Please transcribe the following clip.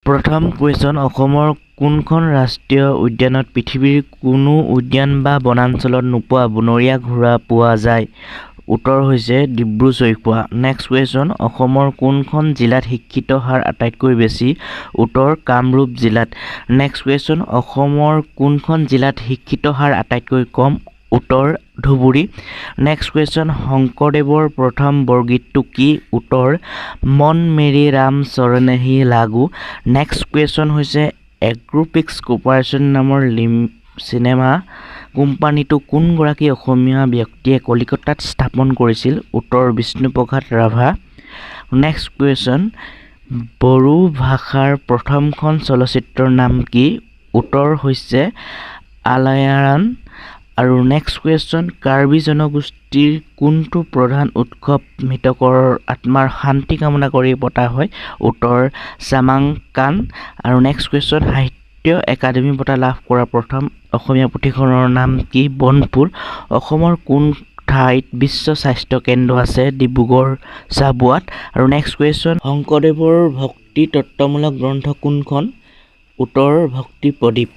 প্ৰথম কুৱেশ্যন, অসমৰ কোনখন ৰাষ্ট্ৰীয় উদ্যানত পৃথিৱীৰ কোনো উদ্যান বা বনাঞ্চলত নোপোৱা বনৰীয়া ঘোঁৰা পোৱা যায়? উত্তৰ হৈছে ডিব্ৰু চৈখোৱা। নেক্সট কুৱেশ্যন, অসমৰ কোনখন জিলাত শিক্ষিত হাৰ আটাইতকৈ বেছি? উত্তৰ কামৰূপ জিলাত। নেক্সট কুৱেশ্যন, অসমৰ কোনখন জিলাত শিক্ষিত হাৰ আটাইতকৈ কম? উত্তৰ ধুবুৰী। নেক্সট কুৱেশ্যন, শংকৰদেৱৰ প্ৰথম বৰগীতটো কি? উত্তৰ মন মেৰি ৰাম চৰণেহি লাগো। নেক্সট কুৱেশ্যন হৈছে এগ্ৰোপিক্স কৰ্পৰেশ্যন নামৰ চিনেমা কোম্পানীটো কোনগৰাকী অসমীয়া ব্যক্তিয়ে কলিকতাত স্থাপন কৰিছিল? উত্তৰ বিষ্ণুপ্ৰসাদ ৰাভা। নেক্সট কুৱেশ্যন, বড়ো ভাষাৰ প্ৰথমখন চলচ্চিত্ৰৰ নাম কি? উত্তৰ হৈছে আলায়াৰান। আৰু নেক্সট কুৱেশ্যন, কাৰ্বি জনগোষ্ঠীৰ কোনটো প্ৰধান উৎসৱ মৃতকৰ আত্মাৰ শান্তি কামনা কৰি পতা হয়? উত্তৰ চামাংকান। আৰু নেক্সট কুৱেশ্যন, সাহিত্য একাডেমী বঁটা লাভ কৰা প্ৰথম অসমীয়া পুথিখনৰ নাম কি? বনফুল। অসমৰ কোন ঠাইত বিশ্ব স্বাস্থ্য কেন্দ্ৰ আছে? ডিব্ৰুগড় চাবুৱাত। আৰু নেক্সট কুৱেশ্যন, শংকৰদেৱৰ ভক্তি তত্ত্বমূলক গ্ৰন্থ কোনখন? উত্তৰ ভক্তি প্ৰদীপ।